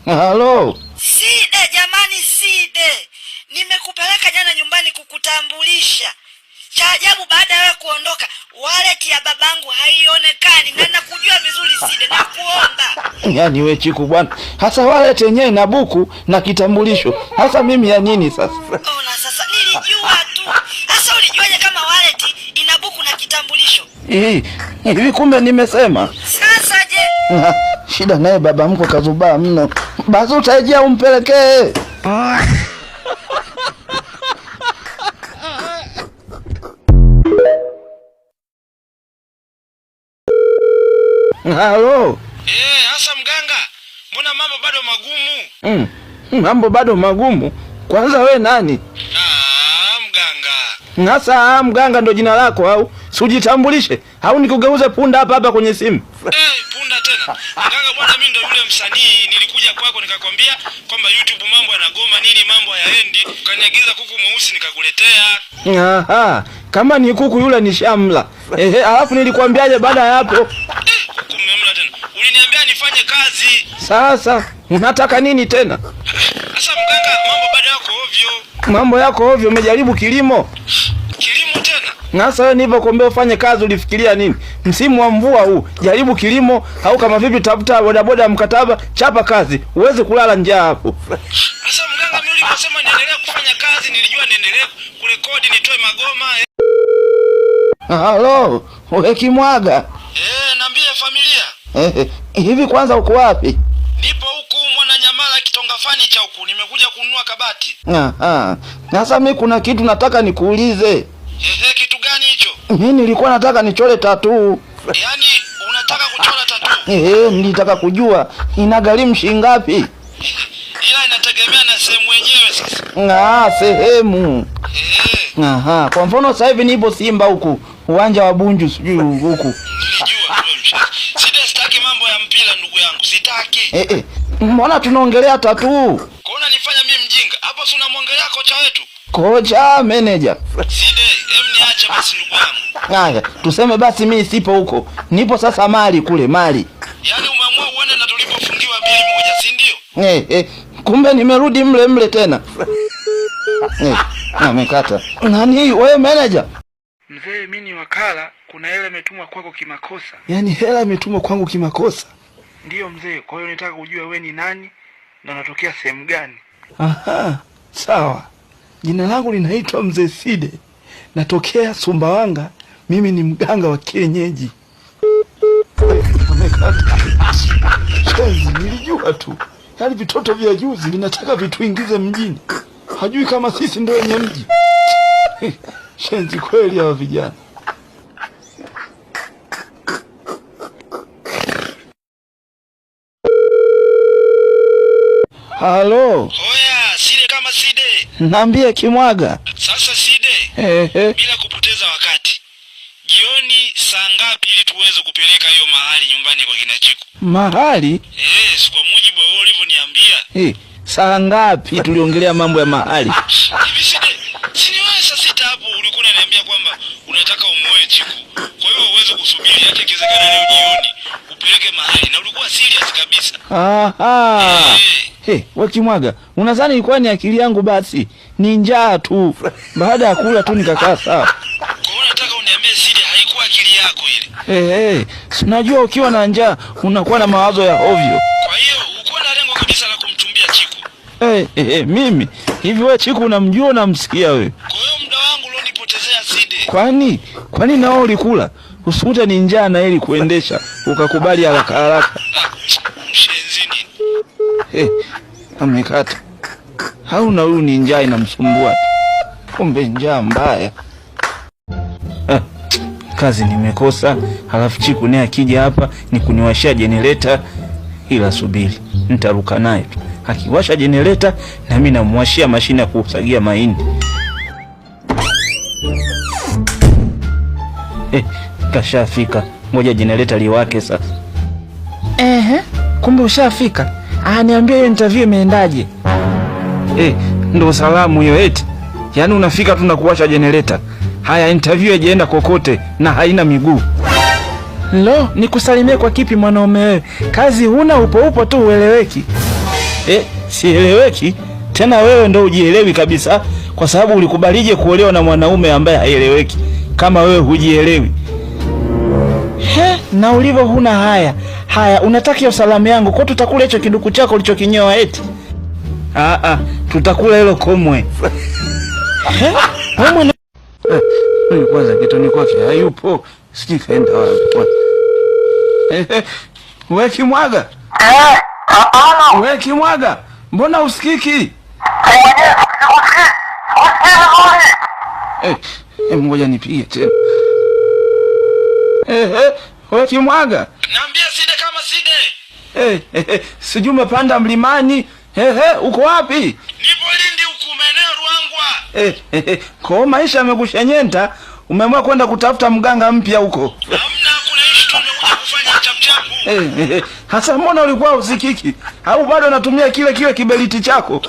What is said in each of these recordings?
Halo. Side jamani, Side, nimekupeleka jana nyumbani kukutambulisha. Cha ajabu, baada ya wewe kuondoka, wallet ya babangu haionekani, na nakujua vizuri Side, nakuomba. Yaani we Chiku bwana, hasa wallet yenyewe na buku na kitambulisho, hasa mimi ya nini sasa? Ona sasa, nilijua tu. Sasa ulijuaje kama wallet ina buku na kitambulisho? Hivi kumbe nimesema. Sasa je? Shida naye baba mko kazubaa mno. Basi utaijia umpelekee. Halo. Hasa mganga, mbona mambo bado magumu? Mambo bado magumu. Kwanza we nani? Ah, mganga. Sasa mganga ndo jina lako au? Si ujitambulishe au nikugeuze punda hapa hapa kwenye simu? Punda tena. Mganga bwana, mimi ndo yule msanii nilikuja kwako nikakwambia kwamba YouTube mambo yanagoma nini, mambo hayaendi. Ukaniagiza kuku mweusi nikakuletea. Aha, kama ni kuku yule ni shamla. Ehe, alafu nilikwambiaje baada ya hapo? Kuku mmemla tena. Uliniambia nifanye kazi. Sasa unataka nini tena? Sasa mganga, mambo bado yako ovyo. Mambo yako ovyo, umejaribu kilimo? Kilimo tena? Sasa wewe nilivyokuambia ufanye kazi ulifikiria nini? Msimu wa mvua huu, jaribu kilimo au kama vipi tafuta bodaboda mkataba, chapa kazi, uweze kulala njaa hapo. Sasa mganga, mimi uliposema niendelee kufanya kazi nilijua niendelee kurekodi nitoe magoma. Halo, wewe Kimwaga. Niambie familia. Hivi kwanza uko wapi? Nipo huku Mwananyamala Kitonga Furniture huku, nimekuja kununua kabati. Aha. Sasa mimi kuna kitu nataka nikuulize. Kitu gani hicho? Mimi nilikuwa nataka nichore tatuu. Yaani unataka kuchora tatuu? Nilitaka kujua inagharimu shilingi ngapi? Ila inategemea na sehemu yenyewe sasa. Ah, sehemu. Aha, kwa mfano sasa hivi nipo Simba huku, uwanja wa Bunju sijui huku. Nilijua wewe mshenzi. Sida, sitaki mambo ya mpira ndugu yangu, sitaki. Mbona tunaongelea tatuu? Kwa unanifanya mimi mjinga. Hapo si unamwongelea kocha wetu? Kocha manager. Side, hem niache basi ndugu yangu. Haya, tuseme basi mimi sipo huko. Nipo sasa Mali kule, Mali. Yaani umeamua uende na tulipofungiwa 2-1, si ndio? Kumbe nimerudi mle mle tena. Amekata. Nani wewe manager? Mzee, mimi ni wakala, kuna hela imetumwa kwako kimakosa. Yaani hela imetumwa kwangu kimakosa? Ndiyo mzee, kwa hiyo nitaka kujua wewe ni nani na unatokea sehemu gani. Aha, sawa. Jina langu linaitwa Mzee Side. Natokea Sumbawanga, mimi ni mganga wa kienyeji. Amekata. Shenzi, nilijua tu. Yaani vitoto vya juzi vinataka vituingize mjini. Hajui kama sisi ndio wenye mji. Shenzi kweli hawa vijana. Halo. Oya, Side kama Side. Niambie Kimwaga. Sasa Side. Bila kupoteza wakati. Jioni saa ngapi ili tuweze kupeleka hiyo mahali nyumbani kwa kina Chiku? Mahali? Si kwa mujibu wa wewe ulivyoniambia. Saa ngapi tuliongelea mambo ya mahali? Hivi Side, si ni wewe saa 6 hapo ulikuwa unaniambia kwamba unataka umuoe Chiku. Kwa hiyo uweze kusubiri hata ikiwezekana leo jioni upeleke mahali, na ulikuwa serious kabisa. Aha. We Kimwaga, unadhani ilikuwa ni akili yangu? Basi ni njaa tu. Baada ya kula tu nikakaa sawa. Kwa hiyo unataka uniambie Side haikuwa akili yako ile? Si unajua ukiwa na njaa unakuwa na mawazo ya ovyo. Kwa hiyo uko na lengo kabisa la kumchumbia Chiku? Mimi hivi wewe Chiku unamjua, unamsikia wewe? Kwa hiyo muda wangu ulionipotezea Side. Kwani? Kwani nao ulikula? Usikute ni njaa na ili kuendesha ukakubali haraka haraka. Mshenzi nini? Amekata. Hauna huyu ni njaa inamsumbua. Kumbe njaa mbaya. Kazi nimekosa, halafu Chiku naye akija hapa ni kuniwashia generator. Ila subiri, nitaruka naye tu. Akiwasha generator na mimi namwashia mashine ya kusagia mahindi. Kashafika. Ngoja generator liwake sasa. Kumbe ushafika. Niambie hiyo interview imeendaje? Ndo salamu hiyo eti. Yaani unafika tu na kuwasha generator. Haya, interview haijaenda kokote na haina miguu. Lo, nikusalimie kwa kipi mwanaume wewe? Kazi huna, upo upo tu ueleweki. Sieleweki tena. Wewe ndo hujielewi kabisa, kwa sababu ulikubalije kuolewa na mwanaume ambaye haeleweki kama wewe hujielewi? He, na ulivyo huna haya haya, unataka hiyo salamu yangu kwa tutakula hicho kiduku chako ulichokinyoa eti? Ah ah, tutakula hilo komwe. He, wewe mwana kwanza kitoni kwake hayupo, sijui kaenda wapi. We Kimwaga, we Kimwaga, mbona usikiki? Ngoja nipige tena. We Kimwaga, Naambia Side kama Side. Sijui umepanda mlimani. Uko wapi? Nipo Lindi huku maeneo Ruangwa. Kwa maisha yamekushenyenta, umeamua kwenda kutafuta mganga mpya huko. Hamna, kuna issue tumekuja kufanya chapchapu. Hasa mbona ulikuwa usikiki? Au bado unatumia kile kile kiberiti chako?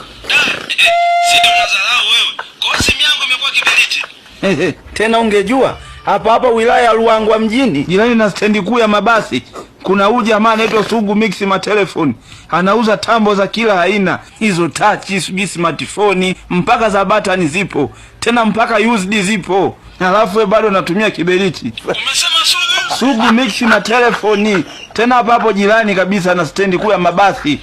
Side unadharau wewe. Kwa hiyo simu yangu imekuwa kiberiti. Tena ungejua hapa hapa wilaya ya Ruangwa mjini, jirani na stendi kuu ya mabasi, kuna huyu jamaa anaitwa Sugu Mix Matelefoni. Anauza tambo za kila aina, hizo touch, sijui smartphone, mpaka za batani zipo, tena mpaka used zipo. Alafu wewe bado unatumia kiberiti. Umesema Sugu? Sugu Mix Matelefoni, tena hapa hapo jirani kabisa na stendi kuu ya mabasi.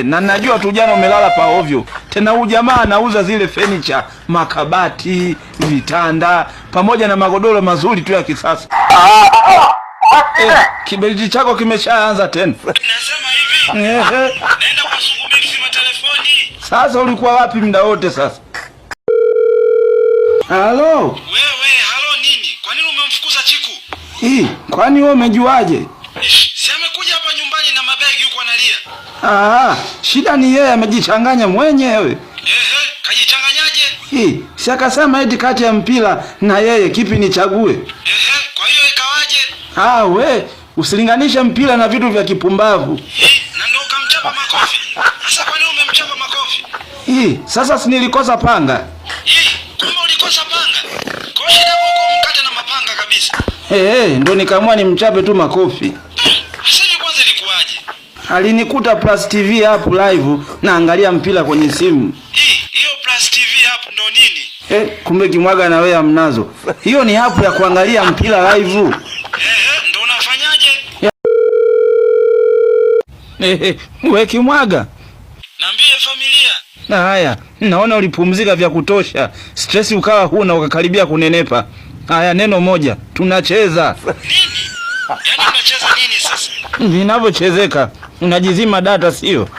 Na najua tu jana umelala pa ovyo. Tena huyu jamaa anauza zile furniture, makabati, vitanda pamoja na magodoro mazuri tu ya kisasa. Kiberiti chako kimeshaanza tena. Nasema hivi. Naenda kwa Sugu Mix Matelefoni. Sasa ulikuwa wapi muda wote sasa? Halo? Wewe, halo nini? Kwa nini umemfukuza Chiku? Hii, kwani wewe umejuaje? Si amekuja hapa nyumbani na mabegi huko analia. Shida ni yeye amejichanganya mwenyewe. Kajichanganyaje? Hii, si akasema eti kati ya mpira na yeye kipi nichague? Kwa hiyo ikawaje? We, usilinganishe mpira na vitu vya kipumbavu. Na ndio ukamchapa makofi. Sasa kwa nini umemchapa makofi? Hii, sasa si nilikosa panga. Kumbe ulikosa panga. Kwa shida huko mkate na mapanga kabisa. Ndo nikaamua nimchape tu makofi. Sasa hivi kwanza ilikuwaje? Alinikuta Plus TV hapo live na angalia mpira kwenye simu. Hiyo Plus TV hapo ndo nini? Kumbe Kimwaga na wewe hamnazo. Hiyo ni hapo ya kuangalia mpira live. Ndo unafanyaje? We Kimwaga. Niambie familia. Na haya, naona ulipumzika vya kutosha. Stress ukawa huna ukakaribia kunenepa. Haya, neno moja, tunacheza. Nini? Yaani unacheza nini sasa? Vinavyochezeka, unajizima data sio?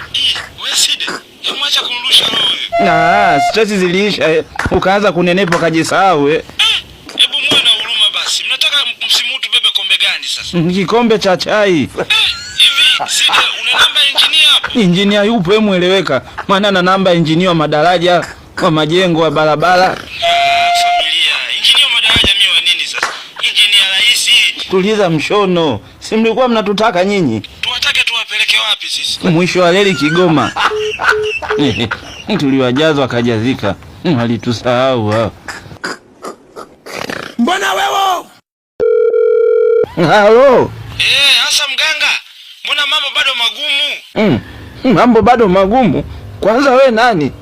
Wewe Side, hebu acha kunirusha roho wewe. Stress ziliisha, ukaanza kunenepa ukajisahau. Hebu muwe na huruma basi. Mnataka msimu huu tubebe kombe gani sasa? Kikombe cha chai. Hivi Side, una namba engineer hapo? Engineer yupo, hebu eleweka. Maana ana namba engineer wa madaraja, wa majengo, wa barabara. Familia, engineer wa madaraja mimi wa nini sasa? Engineer rahisi. Tuliza mshono. Si mlikuwa mnatutaka nyinyi? Tuwatake tuwapeleke wapi sisi? Mwisho wa reli Kigoma. Tuliwajazwa wakajazika. Walitusahau hao. Mbona wewe? Halo. Hasa mganga, mbona mambo bado magumu? Mambo bado magumu. Kwanza we nani?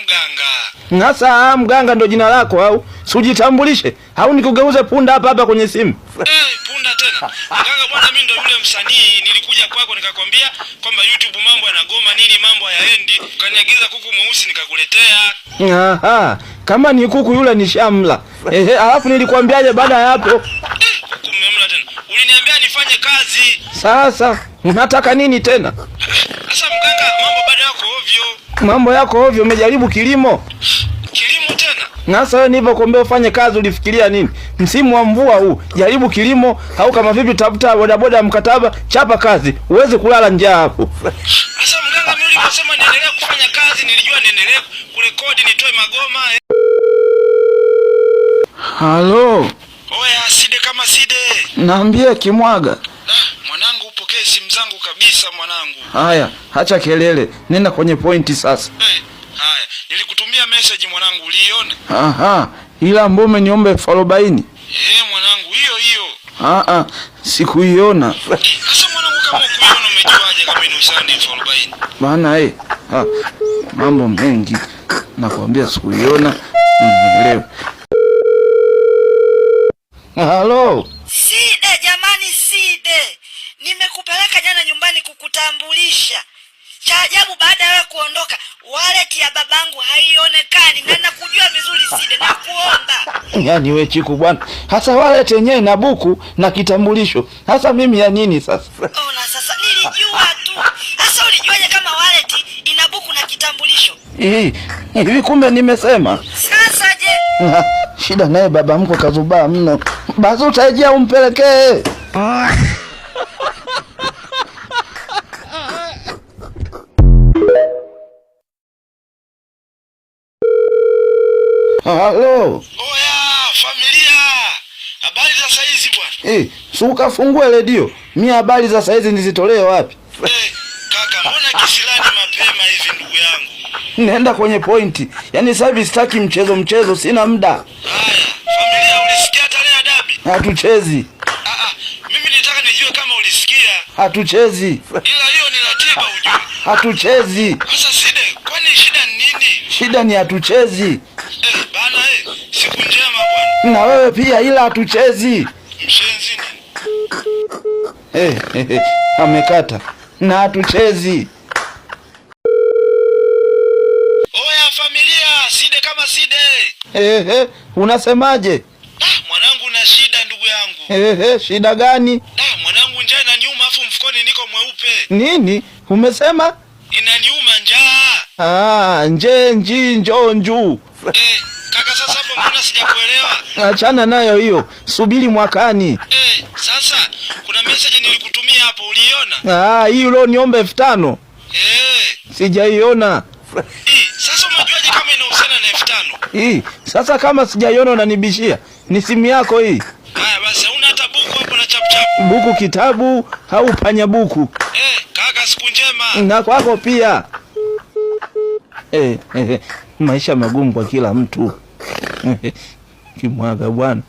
Mganga. Sasa mganga ndo jina lako au? Si ujitambulishe au nikugeuze punda hapa hapa kwenye simu? Punda tena. Mganga bwana, mimi ndo yule msanii nilikuja kwako nikakwambia kwamba YouTube mambo yanagoma nini, mambo hayaendi. Ukaniagiza kuku mweusi nikakuletea. Aha, kama ni kuku yule ni shamla. Alafu nilikwambiaje baada ya hapo? Kuku mmemla tena. Uliniambia nifanye kazi. Sasa unataka nini tena? Sasa mganga, mambo bado yako ovyo. Mambo yako ovyo, umejaribu kilimo? Kilimo tena? Sasa wewe nilivyokuambia ufanye kazi ulifikiria nini? Msimu wa mvua huu, jaribu kilimo au kama vipi tafuta bodaboda mkataba, chapa kazi, uweze kulala njaa hapo. Sasa mganga, mimi uliposema niendelee kufanya kazi, nilijua niendelee kurekodi nitoe magoma. Halo. Oya, Side kama Side. Naambie Kimwaga. Mwanangu upokee simu zangu kabisa mwanangu. Haya, acha kelele, nenda kwenye pointi sasa. Haya, nilikutumia message mwanangu, uliiona? Aha, ila mbona niombe 40,000? Mwanangu, hiyo hiyo. Sikuiona. Sasa mwanangu kama ukuiona umejuaje kama inahusiana na 40,000? Maana mambo mengi nakwambia, sikuiona nielewe. Halo. Side jamani, Side, nimekupeleka jana nyumbani kukutambulisha. Cha ajabu, baada ya wewe kuondoka, wallet ya babangu haionekani, na nakujua vizuri Side, nakuomba. Yaani we Chiku bwana, hasa wallet yenyewe na buku na kitambulisho, hasa mimi ya nini sasa? Ona sasa, nilijua tu. Sasa ulijuaje kama wallet ina buku na kitambulisho? Hivi kumbe nimesema. Sasa je? Shida naye baba mko kazubaa mno. Basi utarejea umpelekee. Halo. Oya familia, habari za saizi bwana. Si ukafungue redio. Mi habari za saizi nizitolee wapi? Kaka, mbona kisilani mapema hivi ndugu yangu? Nenda kwenye pointi. Yaani sasa hivi sitaki mchezo mchezo, sina muda. Haya, familia, ulisikia tarehe ya dabi? Hatuchezi. Mimi nilitaka nijue kama ulisikia. Hatuchezi. Ila hiyo ni ratiba ujue. Hatuchezi. Sasa Side, kwani shida ni nini? Shida ni hatuchezi. Bana siku njema bwana. Na wewe pia, ila hatuchezi. Mshenzi nini? Amekata. Na hatuchezi. Oya familia, Side kama Side. Unasemaje? Mwanangu na shida ndugu yangu. Shida gani? Mwanangu njaa inaniuma afu mfukoni niko mweupe. Nini? Umesema? Inaniuma njaa. Nje nji njo nju. Kaka sasa hapo mbona sijakuelewa? Achana nayo hiyo. Subiri mwakani. Sasa kuna message nilikutumia hapo uliiona? Hii ulioniomba 5,000. Sijaiona. Sasa umejuaje kama inahusiana na 5,000? Sasa kama sijaiona unanibishia. Ni simu yako hii. Haya basi, huna hata buku hapo na chap chap. Buku kitabu au panya buku? Kaka siku njema. Na kwako pia. Maisha magumu kwa kila mtu. Kimwaga bwana.